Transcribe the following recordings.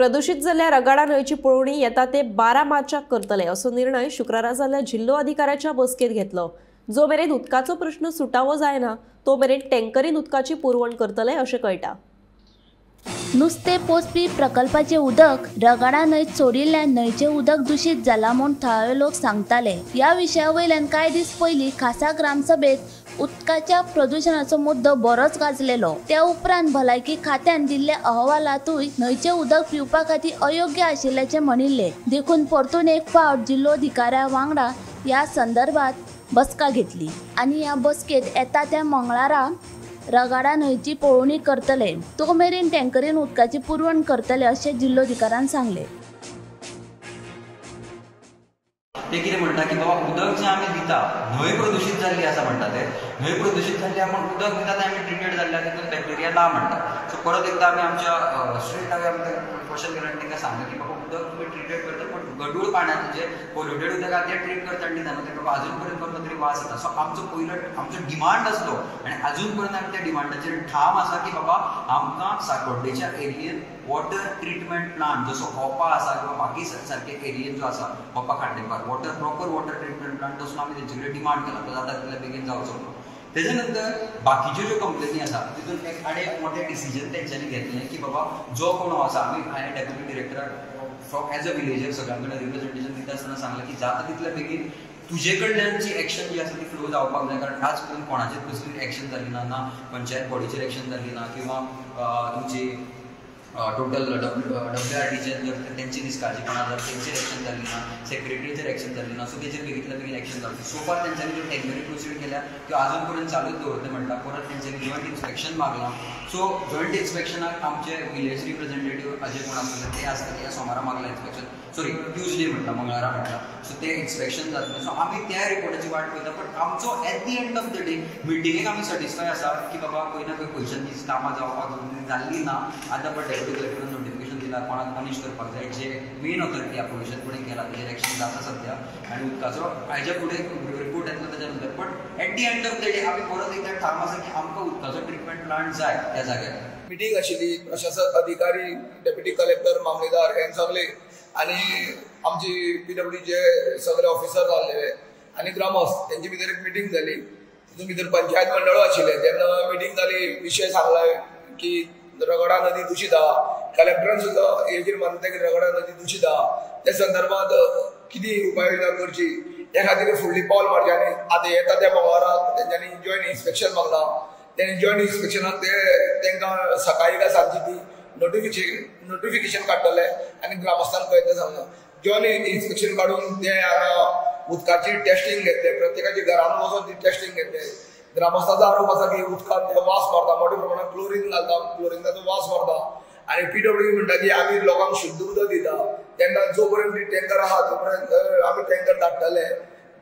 प्रदूषित जाल्ल्या रगाडा न्हंयची पळोवणी येता ते 12 मार्चाक करतले असो निर्णय शुक्रारा जाल्ल्या जिल्लो अधिकाऱ्याच्या बसकेत घेतलो। जो मेरेन उदकाचो प्रश्न सुटावो जायना तो मेरेन टँकरीन उदकाची पुरवण करतले अशें कळटा। नुस्तें पोसपी प्रकल्पाचें उदक रगाडा न्हंयत सोडिल्ल्यान न्हंयचें उदक दूषित जालां म्हूण थळावे लोक सांगताले। ह्या विशया वयल्यान कांय दीस पयलीं खासा ग्रामसभेत उदकाच्या प्रदुशणाचो मुद्दो बरोच गाजलेलो। त्या उपरांत भलायकी खात्यान दिल्ल्या अहवालांतूय न्हंयचें उदक पिवपा खातीर अयोग्य आशिल्ल्याचें म्हणिल्लें। देखून परतून एक फावट जिल्लोधिकाऱ्या वांगडा ह्या संदर्भात बसका घेतली आनी ह्या बसकेंत येता त्या मंगळारा रगाडा न्हंयची पळोवणी करतले, तो मेरेन टँकरीन उदकाची पुरवण करतले अशें जिल्लोधिकाऱ्यान सांगलें। ते कितें म्हणटा की बाबा उदक जें आमी दिता न्हंय प्रदूशीत जाल्ली आसा म्हणटा, ते न्हंय प्रदूशीत जाल्ली आहा पूण उदक दिता तें आमी ट्रिटेड जाल्लें आसा तितून बॅक्टेरिया ना म्हणटा। सो परत एकदां आमी आमच्या स्ट्रेट अवे आमी क्वेश्चन केलें आनी तांकां सांगलें की बाबा उदक तुमी ट्रिटेड करता पूण गडूळ पाण्यान जें पोल्युटेड उदक आहा तें ट्रीट करता दिता न्हू, तें बाबा अजून पर्यंत कसलो तरी वास येता। सो आमचो पयलो आमचो डिमांड आसलो आनी अजून पर्यंत आमी त्या डिमांडाचेर ठाम आसा की बाबा आमकां साकोड्डेच्या एरियेन वॉटर ट्रिटमेंट प्लांट जसो ओपा आसा किंवा बाकी सारके एरियेन जो आसा Mopa Khandepar water proper water treatment plant तसो आमी तेंचे कडेन डिमांड केला, तो जाता तितले बेगीन जावचो। तेजे नंतर बाकीच्यो ज्यो कंप्लेनी आसा तितून एक आनी एक मोठें डिसिजन तेंच्यांनी घेतलें की बाबा जो कोण आसा आमी हांवें डेप्युटी डिरेक्टराक फ्रॉम एज अ विलेजर सगळ्यां कडेन रिप्रेझेंटेशन दिता आसतना सांगलें की जाता तितले बेगीन तुजे कडल्यान जी एक्शन जी आसा ती फ्लो जावपाक जाय, कारण आज पर्यंत कोणाचेच कसली एक्शन जाली ना, ना पंचायत बॉडीचेर एक्शन जाली ना किंवा तुमची टोटल WRDचेर जर तेंची निश्काळजीपणां जर तेंचेर एक्शन जाली ना, सेक्रेटरीचेर एक्शन जाली ना, सो तेजेर बेगीतल्या बेगीन एक्शन जावचें। सो फार तेंच्यांनी ज्यो टँकरी प्रोसीड केल्या त्यो आजून पर्यंत चालूच दवरतले म्हणटा। परत तेंच्यांनी जॉयंट इन्स्पेक्शन मागलां, सो जॉयंट इन्स्पेक्शनाक आमचे विलेज रिप्रेझेंटेटिव्ह जे कोण आसतले ते आसतले, ह्या सोमारा मागला इन्स्पेक्शन, सॉरी ट्युजडे म्हणटा मंगळारा म्हणटा, सो ते इन्स्पेक्शन जातलें। सो आमी त्या रिपोर्टाची वाट पळयता, बट आमचो at the end of the day मिटिंगेक आमी सॅटिस्फाय आसा की बाबा खंय ना खंय पयशांची कामां जावपाक जाल्लीं ना। आतां पण डेप्युटी कलेक्टरान नोटिफिकेशन दिला कोणाक पनिश करपाक जाय, जे मेन ऑथॉरिटी पोल्युशन कोणी केला तेजेर एक्शन जाता सद्या आनी उदकाचो हाज्या फुडें रिपोर्ट येतलो तेज्या नंतर। But at the end of the day आमी परत एकदां ठाम आसा की आमकां उदकाचो ट्रिटमेंट प्लांट जाय त्या जाग्यार। मिटींग आशिल्ली प्रशासक अधिकारी डेप्युटी कलेक्टर मामलेदार हे सगळे आनी आमची PWDचे सगळे ऑफिसर जाल्ले आनी ग्रामस्थ तेंचे भितर एक मिटींग जाली। तितून भितर पंचायत मंडळ आशिल्लें, तेन्ना मिटींग जाली, विशय सांगला की रगडा नदी दूषित आहा, कलेक्टरान सुद्दां हेजेर मानता की रगडा नदी दूषित आहा, त्या संदर्भात कितें उपाययोजना करची त्या खातीर फुडली पावल मारचें। आनी आतां येता त्या मंगळाराक तेंच्यांनी जॉयंट इन्स्पेक्शन मागलां, तेणी जॉयंट इन्स्पेक्शनाक ते तांकां सकाळीं काय सांजची ती नोटिफिकेशन काडटले आनी ग्रामस्थांक कळयतले सांगलां। जॉयंट इन्स्पेक्शन काडून ते हांगा उदकाची टेस्टिंग घेतले, प्रत्येकाच्या घरान वचून ती टेस्टिंग घेतले। ग्रामस्थाचो आरोप आसा की उदकांत वास मारता, मोठ्या प्रमाणात क्लोरीन घालता, क्लोरिनाचो वास मारता आनी PWD म्हणटा की आमी लोकांक शुद्ध उदक दिता, तेन्ना जो पर्यंत टँकर आहा तो पर्यंत आमी टँकर धाडटले।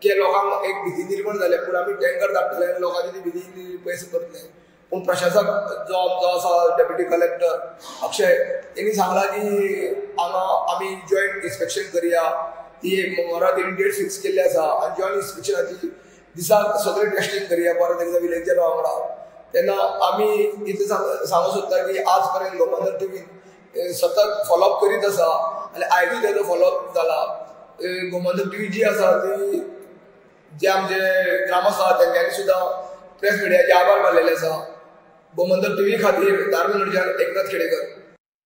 की लोकांक एक भिती निर्माण जाल्या, पूण आमी टँकर धाडटले आनी लोकांची ती भिती पयस करतले। पूण प्रशासक जो आमचो आसा डेप्युटी कलेक्टर अक्षय तेणी सांगलां की हांगा आमी जॉयंट इन्स्पेक्शन करया, ती मंगळारा तेणी डेट फिक्स केल्ली आसा आनी जॉयंट इन्स्पेक्शनाची दिसाक सगळें टेस्टिंग करया परत एकदां विलेजरा वांगडा। तेन्ना आमी इतलें सांगूंक सोदता की आज पर्यंत गोमंतक टीव्हीन सतत फॉलोअप करीत आसा आनी आयजूय तेजो फॉलोअप जाला। गोमंतक टीव्ही जी आसा ती जे आमचे ग्रामस्थ आसा तेंच्यांनी सुद्दां प्रेस मिडियाचे आभार मानलेले आसा। गोमंतक टीव्ही खातीर धारबांदोडेच्यान एकनाथ खेडेकर।